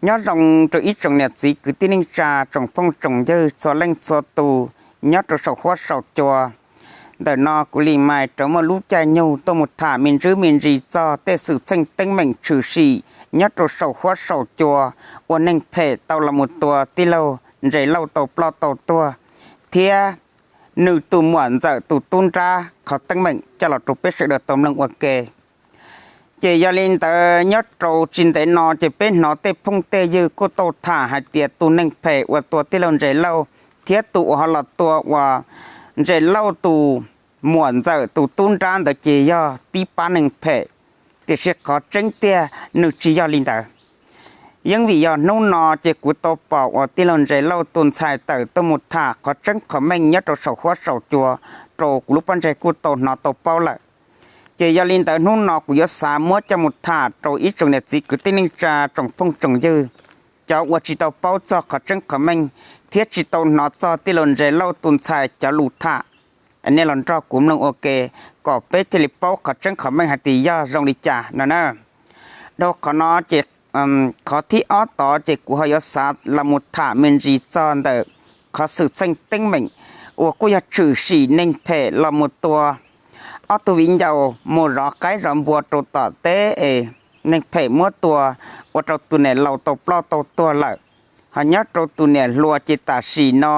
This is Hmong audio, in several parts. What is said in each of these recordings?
Nyob zoo rau ib tsoom niam txiv kwv tij neej tsa tsoom phooj tsoom ywg txhua leej txhua tus nyob rau saum huab saum cua. Ntawm no kuv Lis Mais rov muaj lub caij nyoog tuaj mus tham me ntsis me ntsis txog tej xwm txheej teeb meem tshwm sim nyob rau saum huab saum cua uas neeg phem tau los mus tua tij laug Ntses Lauj tau ploj tau tuag, thiab nws tus muam ntxawm tus tub nrab qhov teeb meem coj los rau peb sawv daws tau mloog ua ke. Ces yog li ntawd nyob rau tsis ntev no ces peb hnov tej phooj tej ywg kuj tau tham hais tias tus neeg phem uas tua tij laug Ntses Lauj thiab tus uas ho los tua uas Ntses Lauj tus muam ntxawm tus tub nrab ntawd ces yog tib pab neeg phem, tiam sis qhov tseeb tiag nws tsis yog li ntawd. Yeej vim yog hnub no ces kuv tau pom uas tij laug Ntses Lauj tus ntxhais tawm tuaj mus tham qhov tseeb qhov meej nyob rau saum huab saum cua rau kuv lub pob ntseg kuj tau hnov tau paub lawm. Ces yog li ntawd hnub no kuv yuav xav muab coj mus tham rau ib tsoom niam txiv kwv tij neej tsa tsoom phooj tsoom ywg, cov uas tsis tau paub txog qhov tseeb qhov meej thiab tsis tau hnov txog tij laug Ntses Lauj tus ntxhais cov lus tham. Nej los nrog kuv mloog ua ke kom peb thiaj li paub qhov tseeb qhov meej hais tias yog zoo li cas no na. Dhau qhov no ces qhov thib ob tod ces kuv ho yuav xav los mus tham me ntsis txog ntawm qhov xwm txheej teeb meem uas kuj yog tshwm sim neeg phem los mus tua ob tug viv ncaus mus zov qaib zov npua rau tom teb es neeg phem muab tua ua rau tus niam laus tau ploj tau tuag lawm. Ho nyob rau tus niam hluas ces tam sim no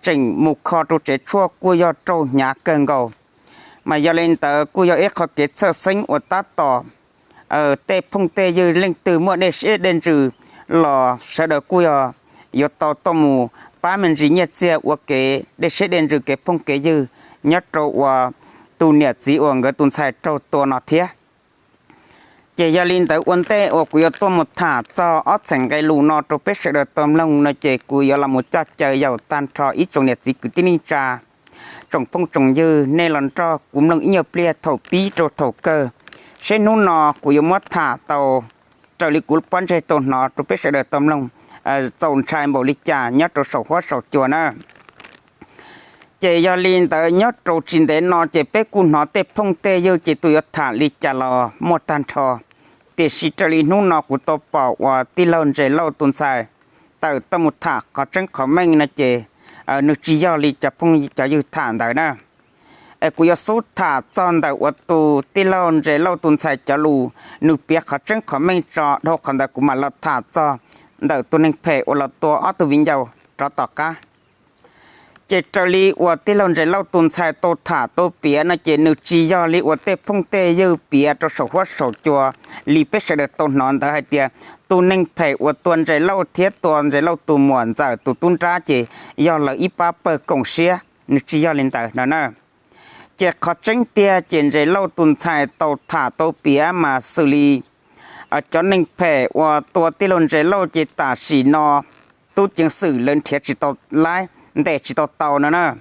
tseem mus kho rau tsev tshuaj kuj yog raug hnyav kawg nkaus. Mas yog li ntawd kuj yog ib qho kev txhawj xeeb uas tab tom tej phooj tej ywg leej twg muaj dej siab dej ntsws los sawv daws kuj yog yuav tau tuaj mus pab me ntsis nyiaj txiag ua kev dej siab dej ntsws kev phooj kev ywg nyob rau uas tus niam txiv uas nkawd tus ntxhais raug tua no thiab. Ces yog li ntawd ua ntej uas kuv yuav tuaj mus tham txog ob txheem nqe lus no rau peb sawv daws tau mloog no ces kuv yuav los mus coj caw yaum tag nrho ib tsoom niam txiv kwv tij neej tsa tsoom phooj tsoom ywg nej los nrog kuv mloog ib nyuag pliag thaum pib rau thaum kawg, seb hnub no kuv yuav muab tham tau raws li kuv pob ntseg tau hnov rau peb sawv daws tau mloog txaus ntshai npaum li cas nyob rau saum huab saum cua na. Ces yog li ntawd nyob rau tsis ntev no ces peb kuj hnov tej phooj tej ywg ces tus yuav tham li cas los muaj tag nrho, tiam sis raws li hnub no kuv tau pom uas tij laug Ntses Lauj tus ntxhais tawm tuaj mus tham qhov tseeb qhov meej no ces nws tsis yog li cov phooj cov ywg tham ntawd na. Es kuv yuav xub tham txog ntawm uas tus tij laug Ntses Lauj tus ntxhais cov lus, nws piav qhov tseeb qhov meej tso dhau qhov ntawd kuv mam los tham txog ntawm tus neeg phem uas los tua ob tug viv ncaus rov tom qab. Ces raws li uas tij laug Ntses Lauj tus ntxhais tau tham tau piav no ces nws tsis yog li uas tej phooj tej ywg piav rau saum huab saum cua li peb sawv daws tau hnov ntawd hais tias tus neeg phem uas tua Ntses Lauj thiab tua Ntses Lauj tus muam ntxawm tus tub nrab ces yog lawv ib pab pawg koom siab, nws tsis yog li ntawd no na. Ces qhov tseeb tiag ces Ntses Lauj tus ntxhais tau tham tau piav mas xws li cov neeg phem uas tua tij laug Ntses Lauj ces tam sim no tub ceev xwm lawv nrhiav tsis tau laib, ntes tsis tau tau no na.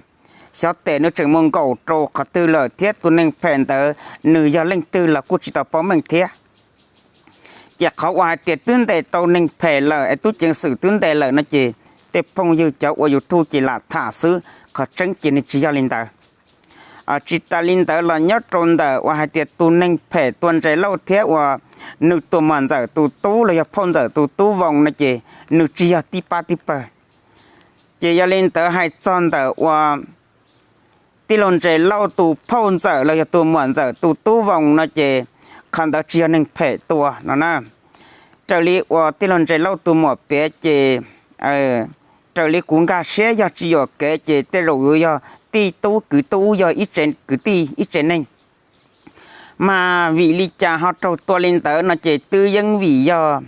Xyov tes nws tseem mus nkaum rau qhov twg lawm thiab tus neeg phem ntawd nws yog leej twg los kuj tsis tau paub meej thiab. Ces qhov uas hais tias twb ntes tau neeg phem lawm es tub ceev xwm twb ntes lawm no ces tej phooj ywg cov ua YouTube ces lam tham xwb, qhov tseeb ces nws tsis yog li ntawd. Tsis tas li ntawd los nyob rau ntawm uas hais tias tus neeg phem tua Ntses Lauj thiab uas nws tus muam ntxawm tus tub los yog phauj ntxawm tus tub Voos no ces nws tsis yog tib pab tib pawg. Ces yog li ntawd hais txog ntawm uas tij laug Ntses Lauj tus phauj ntxawm los yog tus muam ntxawm tus tub Voos no ces qhov ntawd tsis yog neeg phem tua no na. Raws li uas tij laug Ntses Lauj tus muam piav ces raws li kuv nkag siab yog tsis yuam kev ces tej zaum yuav yog tij tub kwv tub yog ib tse kwv tij ib tse neeg. Mas vim li cas ho raug tua li ntawd no ces twb yeej vim yog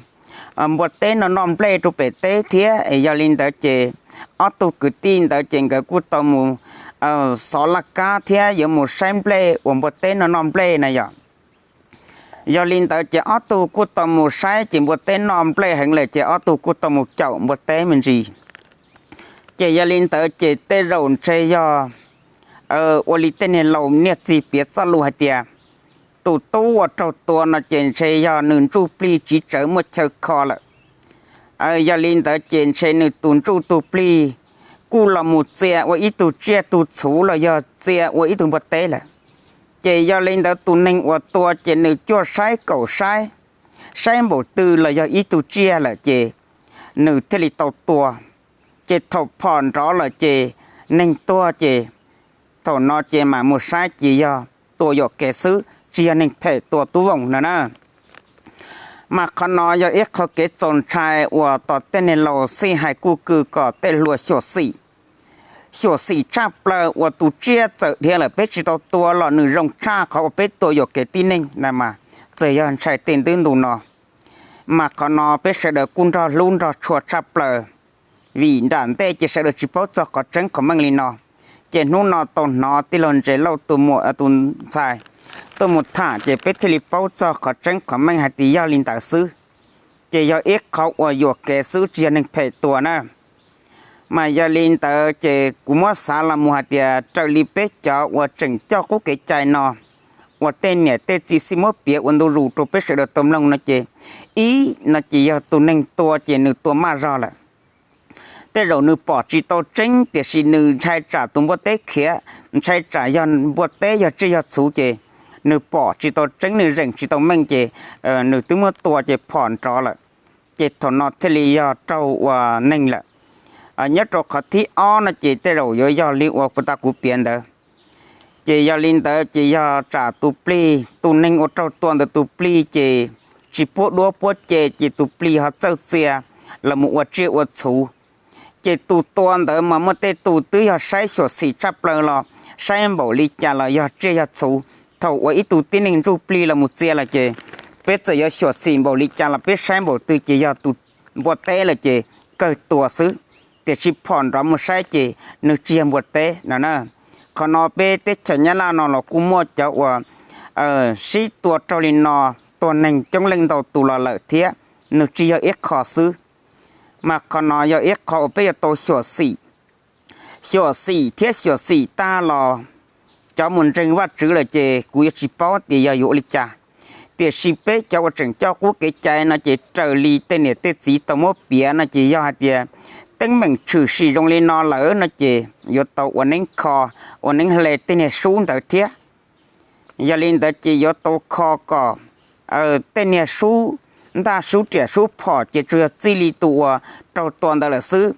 npua teb no noj nplej rau pem teb thiab es yog li ntawd ces ob tug kwv tij ntawd ces nkawd kuj tau mus xov laj kab thiab yuav mus saib nplej uas npua teb no noj nplej na yom. Yog li ntawd ces ob tug kuj tau mus saib ces npua teb noj nplej heev lawm ces ob tug kuj tau mus caum npua teb me ntsis. Ces yog li ntawd ces tej zaum ntshe yog ua li tej niag laus niaj txiv piav txoj lus hais tias tus tub uas raug tua no ces ntshe yog nws ntsuj plig tsis tsawv muaj chaw kho lawm. Yog li ntawd ces ntshe nws tus ntsuj tus plig kuj los mus txia ua ib tug tsiaj tug txhuv los yog txia ua ib tug npua teb lawm. Ces yog li ntawd tus neeg uas tua ces nws cuaj saib kaum saib, saib npaum twg los yog ib tug tsiaj lawm ces nws thiaj li tau tua. Ces thaum phom nrov lawm ces neeg tuag ces thaum no ces mam mus saib ces yog tua yuam kev xwb, tsis yog neeg phem tua tub voos no na. Mas qhov no yog ib qho kev txaus ntshai uas tom tej neeg laus xij hais kuj kws kom tej hluas xyuam xim, xyuam xim tshaj plaws uas tus tsiaj txawm dhia lawm peb tsis tau tua los nws zoo tshaj qhov uas peb tua yuam kev tib neeg na mas txawm yog ntshai tej ntu no. Mas qhov no peb sawv daws kuj nrog hlub nrog tshua tshaj plaws, vim nram ntej ces sawv daws tsis paub txog qhov tseeb qhov meej li no. Ces hnub no tau hnov tij laug Ntses Lauj tus muam tus ntxhais tuaj mus tham ces peb thiaj li paub txog qhov tseeb qhov meej hais tias yog li ntawd xwb. Ces yog ib qho uas yuam kev xwb tsis yog neeg phem tua na. Mas yog li ntawd ces kuv muab xav los mus hais tias raws li peb cov uas tseem coj qub kev cai no, uas tej niam tej txiv xij muab piav ua ntu zus rau peb sawv daws tau mloog no ces, ib no ces yog tus neeg tua ces nws tua maj zog lawm. Tej zaum nws pom tsis tau tseeb tiam sis nws ntshai tsam tus npua teb khiav, ntshai tsam yog npua teb yog tsiaj yog txhu ces nws pom tsis tau tseeb, nws zeem tsis tau meej ces nws twb muab tua ces phom nrov lawm. Ces thaum no thiaj li yog raug ua neeg lawm. Nyob rau qhov thib ob no ces tej zaum yuav yog li uas kuv tas kuv piav ntawd. Ces yog li ntawd ces yog tsam tus plig, tus neeg ua raug tua ntawd tus plig ces tsis puab duab puab ce ces tus plig ho txawj txia los mus ua tsiaj ua txhu. Ces tus tua ntawd mas muaj tej tus twb yog saib xyuam xim tshaj plaws los saib npaum li cas los yog tsiaj yog txhu. Thaum uas ib tug tib neeg ntsuj plig los mus txia lawm ces peb txawm yuav xyuam xim npaum li cas los peb saib npaum twg ces yog tus npua teb lawm ces kawg tua xwb. Tiam sis phom nrov mus saib ces nws tsis yog npua teb no na. Qhov no peb teb chaws Nyab Laj no los kuj muaj cov uas sib tua raug li no, tua neeg coob leej ntau tus los lawm thiab, nws tsis yog ib qho xwb. Mas qhov no yog ib qho uas peb yuav tau xyuam xim, xyuam xim thiab xyuam xim tag los cov mus ntseeg Vajtswv lawm ces kuv yuav tsis paub tias yog yuav ua li cas. Tiam sis peb cov uas tseem coj qub kev cai no ces raws li tej niam tej txiv tau muab piav no ces yog hais tias teeb meem tshwm sim zoo li no lawm no ces yuav tau ua neeb kho, ua neeb hle tej niag sub ntawd thiab. Yog li ntawd ces yuav tau kho kom tej niag sub ntaj sub riam sub phom ces tsuas yog txij li tus uas raug tua ntawd lawm xwb.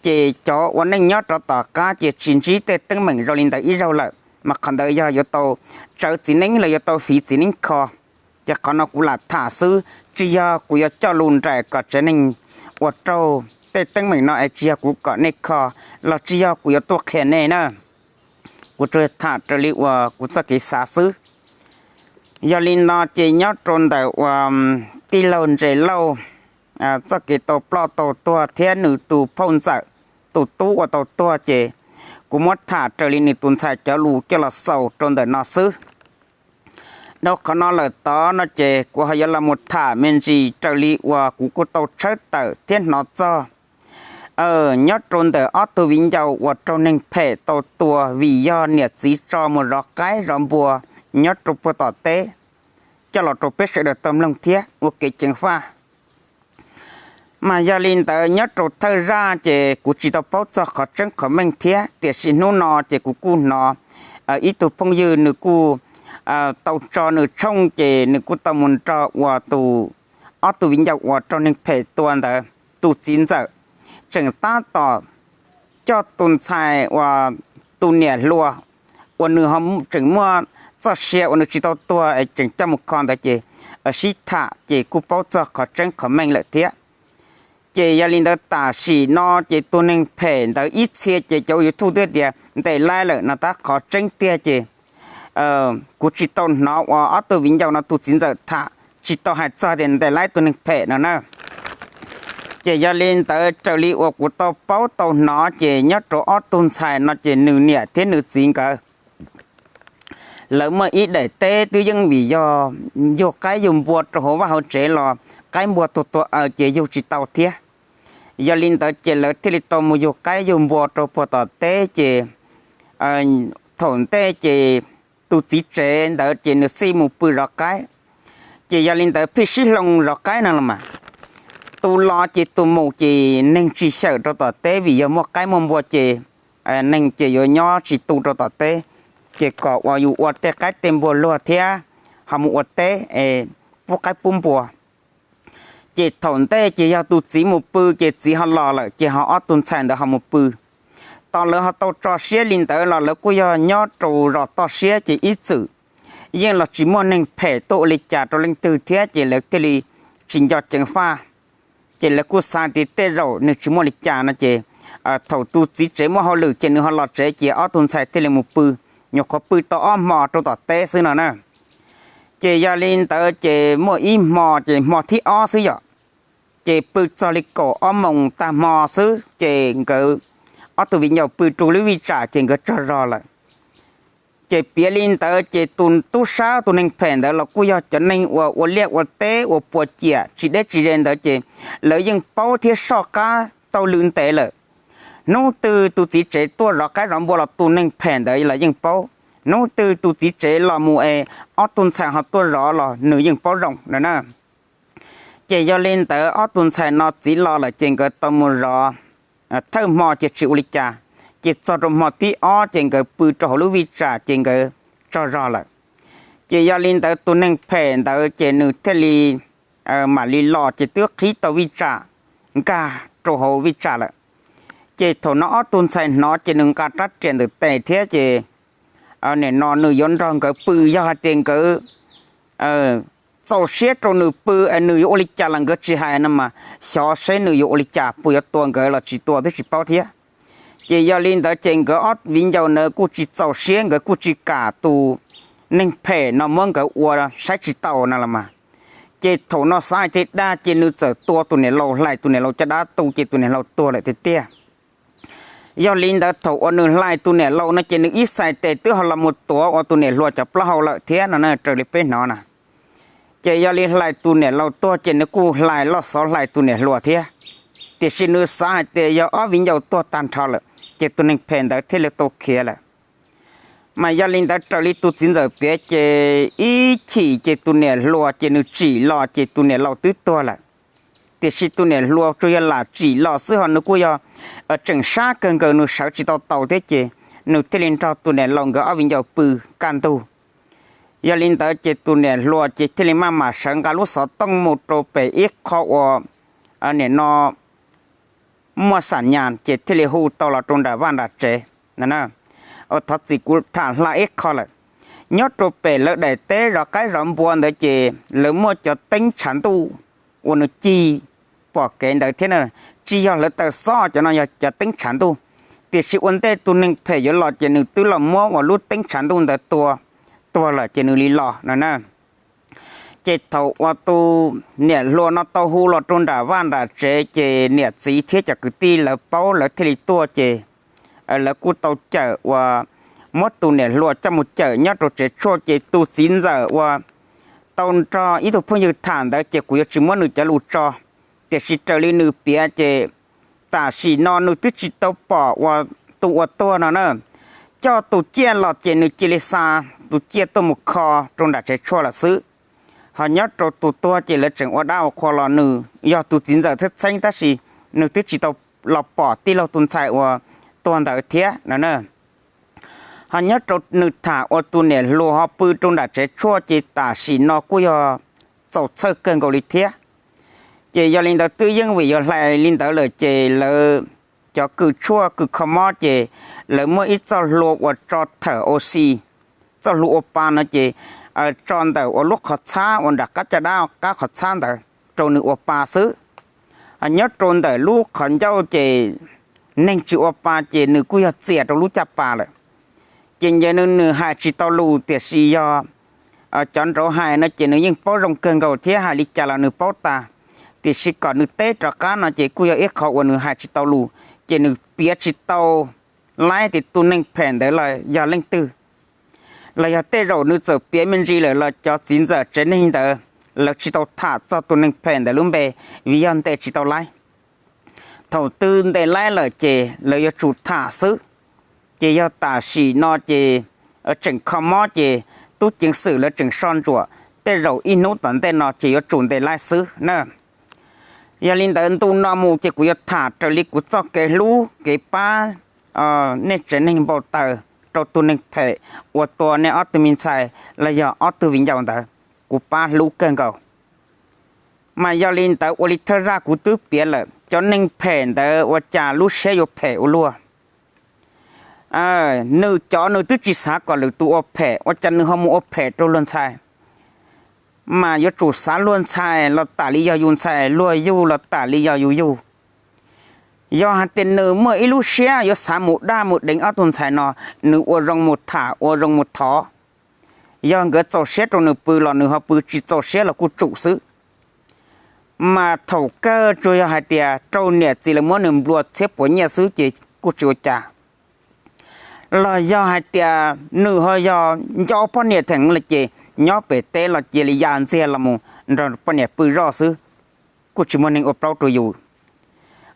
Ces cov ua neej nyob rov tom qab ces tsis ntsib tej teeb meem zoo li ntawd ib zaug lawm, mas qhov ntawd yog yuav tau tsawv txiv neeb los yuav tau fiv txiv neeb kho. Ces qhov no kuv lam tham xwb, tsis yog kuv yuav coj lus nraim kom tsev neeg uas raug tej teeb meem no es tsis yog kuv kom nej kho, los tsis yog kuv yuav tuaj qhia nej na. Kuv tsuas tham raws li uas kuv txoj kev xav xwb. Yog li no ces nyob rau ntawm uas tij laug Ntses Lauj txoj kev tau ploj tau tuag thiab nws tus phauj ntxawm, tus tub uas tau tuag ces kuv muab tham raws li nws tus ntxhais cov lus coj los xaus rau ntawm no xwb. Dhau qhov no lawm tod no ces kuv ho yuav los mus tham me ntsis raws li uas kuv kuj tau tshawb tawm thiab hnov txog nyob rau ntawm ob tug viv ncaus uas raug neeg phem tau tua vim yog niam txiv tso mus zov qaib zov npua nyob rau puag tom teb, coj los rau peb sawv daws tau mloog thiab ua kev ceev faj. Mas yog li ntawd nyob rau thawj zaj ces kuv tsis tau paub txog qhov tseeb qhov meej thiab, tiam sis hnub no ces kuv kuj hnov ib tug phooj ywg nws kuj tau tso nws tshooj ces nws kuj tau mus nrog uas tus, ob tug viv ncaus uas raug neeg phem tua ntawd tus txiv ntxawm tseem tab tom coj tus ntxhais uas tus niam hluas uas nws ho tseem muaj txoj sia uas nws tsis tau tuag es tseem coj mus kho ntawd ces sib tham ces kuj paub txog qhov tseeb qhov meej lawm thiab. Ces yog li ntawd tam sim no ces tus neeg phem ntawd ib txhia ces cov YouTube twb tias ntes laib lawm no tab qhov tseeb tiag ces kuv tsis tau hnov uas ob tug viv ncaus no tus txiv ntxawm tham tsis tau hais txog tias ntes laib tus neeg phem no na. Ces yog li ntawd raws li uas kuv tau paub tau hnov ces nyob rau ob tug ntxhais no ces nws niam thiab nws txiv nkawd lawv muaj ib daim teb twb yeej vim yog yug qaib yug npua rau hauv vaj hauv tsev los qaib npua tuag tuag aws ces yug tsis tau thiab. Yog li ntawd ces lawv thiaj li tau mus yug qaib yug npua rau puag tom teb ces thaum ntej ces tus txiv tsev ntawd ces nws xij mus pw zov qaib. Ces yog li ntawd phij sib hloov zov qaib no los mas, tus los ces tus mus ces neeg tsis xyaum rau tom teb vim yog muaj qaib muaj npua ces neeg ces yuav nyob tsis tu rau tom teb, ces kom uas yus ua tej qaib tej npua luag thiab ho mus ua teb es pub qaib pub npua. Ces thaum ntej ces yog tus txiv mus pw ces txiv ho los lawm ces ho ob tug ntxhais ntawd ho mus pw. Tos lawv ho tau tso siab li ntawd los lawv kuj yog nyob rau zos toj siab ces ib txwm yeej los tsis muaj neeg phem tuaj ua li cas rau leej twg thiab ces lawv thiaj li tsis nco ceev faj. Ces lawv kuj xav tias tej zaum nws tsis muaj li cas no ces thaum tus txiv tsev muaj hauj lwm ces nws ho los tsev ces ob tug ntxhais thiaj li mus pw, nyuam qhuav pw tau ob hmo rau tom teb xwb no na. Ces yog li ntawd ces muaj ib hmo ces hmo thib ob xwb yom, ces pw txog li kaum ob moos tag hmo xwb ces nkawd ob tug viv ncaus pw rau lub vij tsam ces nkawd tsaug zog lawm. Ces piav li ntawd ces tus tub sab tus neeg phem ntawd los kuj yog cov neeg uas ua liaj ua teb ua puas ciam tsis deb tsis ze ntawd ces lawv yeej paub thiab soj qab taug lw ntev lawm. Hnub twg tus txiv tsev tuaj zov qaib zov npua los tus neeg phem ntawd los yeej paub. Hnub twg tus txiv tsev los mus es ob tug ntxhais ho tuaj zov los nws yeej paub zoo no na. Ces yog li ntawd ob tug ntxhais no txiv los lawm ces nkawd tau mus zov thawj hmo ces tsis ua li cas, ces txog rau hmo thib ob ces nkawd pw rau hauv lub vij tsam ces nkawd tsaug zog lawm. Ces yog li ntawd tus neeg phem ntawd ces nws thiaj li mam li los ces twb qhib tau vij tsam nkag rau hauv vij tsam lawm. Ces thaum no ob tug ntxhais hnov ces nws nqa rab riam ntawm tes thiab ces nim no nws yuav nrog nkawd pw, yog hais tias nkawd txaus siab rau nws pw es nws yuav ua li cas los nkawd tsis hais no mas xyov seb nws yuav ua li cas, puas yuav tua nkawd los tsis tua twb tsis paub thiab. Ces yog li ntawd ces nkawd ob viv ncaus ntawd kuj tsis txaus siab, nkawd kuj tsis kam tus neeg phem no muab nkawd ua saib tsis taus no los mas. Ces thaum no xav hais tias dag ces nws txawm tua tus niam laus, hlais tus niam laus caj dab tu ces tus niam laus tuag lawm tiag tiag. Yog li ntawd thaum uas nws hlais tus niam laus no ces nws ib xais tes twb ho los mus tuav ua tus niam hluas cov plaub hau lawm thiab no na, raws li peb hnov na. Ces yog li hlais tus niam laus tuag ces nws kuj hlais loj xov hlais tus niam hluas thiab. Tiam sis nws xav hais tias yog ob viv ncaus tuag tag nrho lawm ces tus neeg phem ntawd thiaj li tau khiav lawm. Mas yog li ntawd raws li tus txiv ntxawm piav ces ib chim ces tus niam hluas ces nws tsim los ces tus niam laus twb tuag lawm. Tiam sis tus niam hluas tsuas yog lam tsim los xwb ho nws kuj yog tseem sab kawg nkaus, nws sawv tsis tau taus thiab ces nws thiaj li nrog tus niam laus nkawd ob viv ncaus pw kaj ntug. Yog li ntawd ces tus niam hluas ces thiaj li maj mam sawv nqa lub xov tooj mus rau pem ib qho uas nim no muaj xam nyas ces thiaj li hu tau los rau nram vaj nram tsev. Ua thov txim kuv tham hla ib qho lawm. Nyob rau pem lawv daim teb zov qaib zov npua ntawd ces lawv muaj cov teeb tshav ntuj uas nws cig pom kev ntawd thiab na. Tsis yog hlawv taws xob, cov no yog cov teeb tshav ntuj. Tiam sis ua ntej tus neeg phem yuav los ces nws twb los muab uas lub teeb tshav ntuj ntawd tua tuag lawm ces nws li los no na. Ces thaum uas tus niam hluas no tau hu los rau nram vaj nram tsev ces niam txiv thiab cov kwv tij lawv paub lawv thiaj li tuaj ces lawv kuj tau cawm uas muab tus niam hluas coj mus cawm nyob rau tsev tshuaj ces tus txiv ntxawm uas tau nrog ib tug phooj ywg tham ntawd ces kuv yuav tsis muab nws cov lus tso. Tiam sis raws li nws piav ces tam sim no nws twb tsis tau pom uas tus uas tuag no na, coj tus ciaj los ces nws cia li xa tus ciaj tuaj mus kho rau nram tsev tshuaj lawm xwb. Ho nyob rau tus tuag ces lawv tseem ua dab ua qhua los nws yog tus txiv ntxawm txheeb txheeb tab sis nws twb tsis tau los pom tij laug tus ntxhais uas tuag ntawd thiab no na. Ho nyob rau nws tham uas tus niam hluas ho pw rau nram tsev tshuaj ces tam sim no kuj yog txaus txhawj kawg nkaus li thiab. Ces yog li ntawd twb yeej vim yog hlais li ntawd lawm ces lawv cov kws tshuaj kws kho mob ces lawv muaj ib txoj hlua uas tso thawm oxy, txoj hlua ua pa no ces tso ntawm uas lub qhov txhab uas nram qab caj dab qab qhov txhab ntawd rau nws ua pa xwb. Nyob rau ntawm lub qhov ncauj ces neeg tsis ua pa ces nws kuj yog txias rau lub caj pas lawm. Ces ncav nws nws hais tsis tau lus tiam sis yog cov nraud hais no ces nws yeej paub zoo kawg nkaus thiab hais li cas los nws paub tas. Tiam sis kom nws teb rov qab no ces kuj yog ib qho uas nws hais tsis tau lus, ces nws piav tsis tau laib tias tus neeg phem ntawd los yog leej twg, los yog tej zaum nws txawm piav me ntsis lawm los cov txiv ntxawm tsev neeg ntawd lawv tsis tau tham txog tus neeg phem ntawd lub npe, vim yog ntes tsis tau laib. Thaum twg ntes laib lawm ces lawv yuav tsum tham xwb. Ces yog tam sim no ces tseem kho mob ces tub ceev xwm lawv tseem soj ntsuam, tej zaum ib hnub tom ntej no ces yuav tsum ntes laib xwb na. Yog li ntawd ntu no mus ces kuv yuav tham raws li kuv txoj kev hlub kev pab nej tsev neeg npau taws rau tus neeg phem uas tua nej ob tug me ntxhais los yog ob tug viv ncaus ntawd, kuv pab hlub kawg nkaus. Mas yog li ntawd ua li thawj zaj kuv twb piav lawm, cov neeg phem ntawd ua cas lub siab yuav phem ua luaj. Nws cov nws twb tsis xav kom lwm tus ua phem, ua cas nws ho mus ua phem rau luag ntxhais. Mas yuav tsum xav luag ntxhais los tam li yog yus ntxhais, luag yug los tam li yog yus yug. Yog hais tias nws muaj ib lub siab yuav xav mus daj mus deev ob tug ntxhais no, nws ua zoo mus tham ua zoo mus thov. Yog nkawd txaus siab rau nws pw los nws ho pw, tsis txaus siab los kuj tsum xwb. Mas thaum kawg tsuas yog hais tias raug niam txiv lawv muab nws nplua txhiab puas nyiaj xwb ces kuj tsis ua cas. Los yog hais tias nws ho yog nco poj niam theem lawm ces nyob pem teb los cia li ya ntxiag los mus nrog poj niam pw zoj xwb, kuj tsis muaj neeg ua plaub rau yus.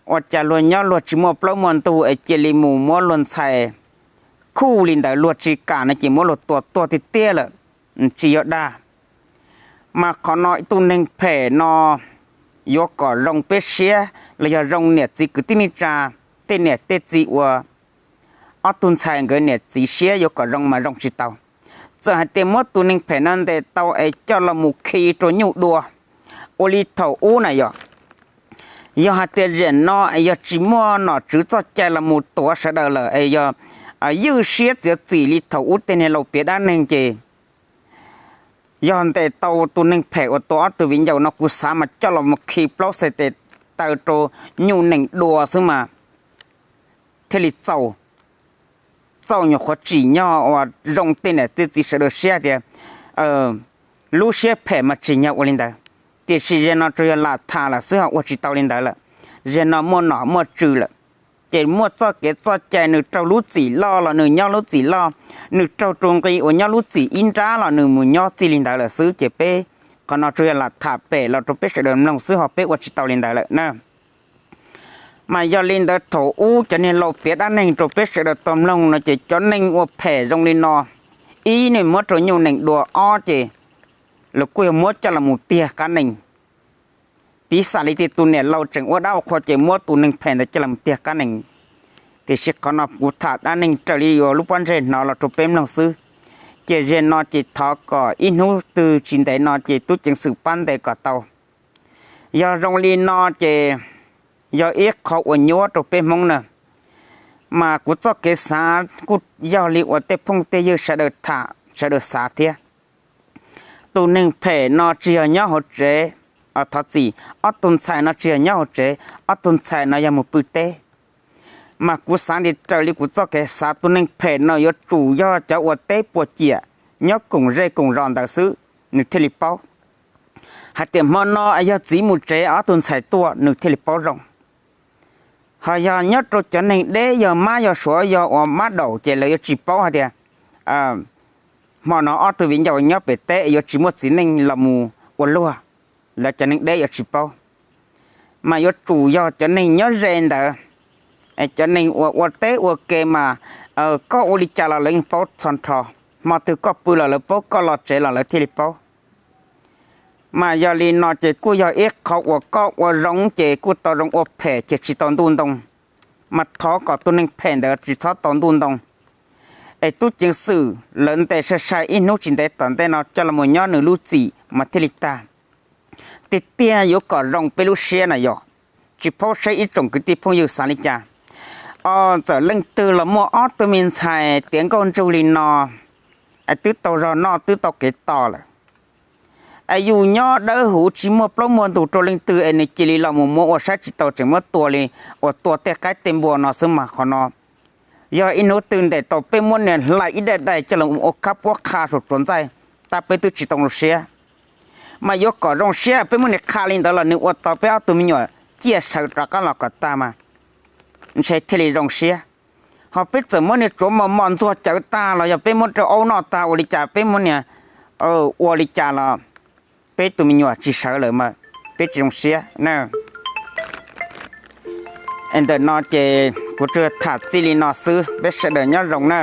Ua cas luag nyob luag tsis muaj plaub muaj ntug es cia li mus muab luag ntxhais khuj li ntawd, luag tsis kam no ces muab luag tua tuag tiag tiag lawm, tsis yog dag. Mas qhov no tus neeg phem no yuav kom zoo peb siab los yog zoo niam txiv kwv tij neej tsa, tej niam tej txiv uas ob tug ntxhais nkawd niam txiv siab yuav kom zoo mas zoo tsis tau. Txawm hais tias muab tus neeg phem no ntes tau es coj los mus khi rau nyuj dua ua li thaum ub na yom. Yog hais tias zaum no es yog tsis muaj nom tswv txoj cai los mus tuav sawv daws lawm es yog ywj siab txiav txim li thaum ub tej niag laus piav dab neeg ces yog ntes tau tus neeg phem uas tua ob tug viv ncaus no kuv xav mas coj los mus khi plaub xais tes taw rau nyuj nees dua xwb mas thiaj li txaus, txaus nyuam qhuav tsim nyog uas zoo tej niam tej txiv sawv daws siab tias lub siab phem mas tsim nyog ua li ntawd. Tiam sis zaum no tsuas yog lam tham lawm xwb ho ua tsis tau li ntawd lawm. Zaum no muaj nom muaj tswv lawm, ces muaj txoj kev txoj cai, nws raug lub txim loj los nws nyob lub txim loj, nws raug tus nqi uas nyob lub txim ib nrab los nws mus nyob txij li ntawd lawm xwb. Ces peb qhov no tsuas yog lam tham pem los rau peb sawv daws mloog xwb ho peb ua tsis tau li ntawd lawm na. Mas yog li ntawd thaum ub cov niag laus piav dab neeg rau peb sawv daws tau mloog no ces cov neeg ua phem zoo li no, ib nws muab rau nyuj nees dua, ob ces lawv kuj yog muab coj los mus tiag qab nees. Piv xam li tias tus niam laus tseem ua dab ua qhua ces muab tus neeg phem ntawd coj los mus tiag qab nees. Tiam sis qhov no kuv tham dab neeg raws li uas lub pob ntseg hnov los rau peb mloog xwb. Ces zaum no ces thov kom ib hnub twg tsis ntev no ces tub ceev xwm pab ntes kom tau. Yog zoo li no ces yog ib qho uas nyuab rau peb Hmoob na. Mas kuv txoj kev xav kuj yog li uas tej phooj tej ywg sawv daws tham sawv daws xav thiab. Tus neeg phem no tsis yog nyob hauv tsev, thov txim, ob tug ntxhais no tsis yog nyob hauv tsev, ob tug ntxhais no yog mus pw teb. Mas kuv xav nti raws li kuv txoj kev xav tus neeg phem no yuav tsum yog cov uas teb puas ciam, nyob koom zej koom zos ntawd xwb, nws thiaj li paub. Hais tias hmo no yog txiv mus tsev ob tug ntxhais tuaj nws thiaj li paub zoo. Ho yog nyob rau cov neeg deb yog mab yog suav yog uas mab daum ces lawv yuav tsis paub hais tias hmo no ob tug viv ncaus nyob pem teb yuav tsis muaj txiv neej los mus ua luag, lawv cov neeg deb yuav tsis paub. Mas yuav tsum yog cov neeg nyob ze ntawd, cov neeg uas ua teb ua ke mas koj ua li cas los lawv yeej paub txho nrho. Hmo twg koj pw los lawv paub, koj los tsev los lawv thiaj li paub. Mas yog li no ces kuj yog ib qhov uas koj ua zoo ces kuj tau zoo, ua phem ces tsis tau ntuj ntoo. Mas thov kom tus neeg phem ntawd tsis txhob tau ntuj ntoo. Es tub ceev xwm lawv ntes sai sai ib hnub tsis ntev tom ntej no coj los nyob nws lub txim mas thiaj li tag. Tiag tiag yuav kom zoo peb lub siab na yom. Tsis paub saib ib tsoom kwv tij phooj ywg xav li cas. Txawm leej twg los muaj ob tug me ntxhais tiav nkauj ntsug li no, es twb tau zog noj twb tau kev tos lawm, es yus nyob dawb huv tsis muaj plaub muaj ntug rau leej twg es nws cia li los mus muab ua saib tsis tau tseem muab tua li uas tua tej qaib tej npua no xwb mas qhov no yog ib hnub twg ntes tau peb muab nias hlais ib daim daim coj los ua khab puab qha saum tsuav ntxaij, tab peb twb tsis tau zoo siab. Mas yuav kom zoo siab peb muab nias qha li ntawd los nws ua tau peb ob tug me nyuam ciaj sawv rov qab los kom tag mas ntshe thiaj li zoo siab. Ho peb txawm muab nias tsuav mos mos ntxuag cawv tag los yog peb muab rau aub noj tag ua li cas peb muab nias ua li cas los peb tus me nyuam tsis sawv lawm mas peb tsis zoo siab na. Ntawm no ces kuv tsuas tham txij li no xwb, peb sawv daws nyob zoo na.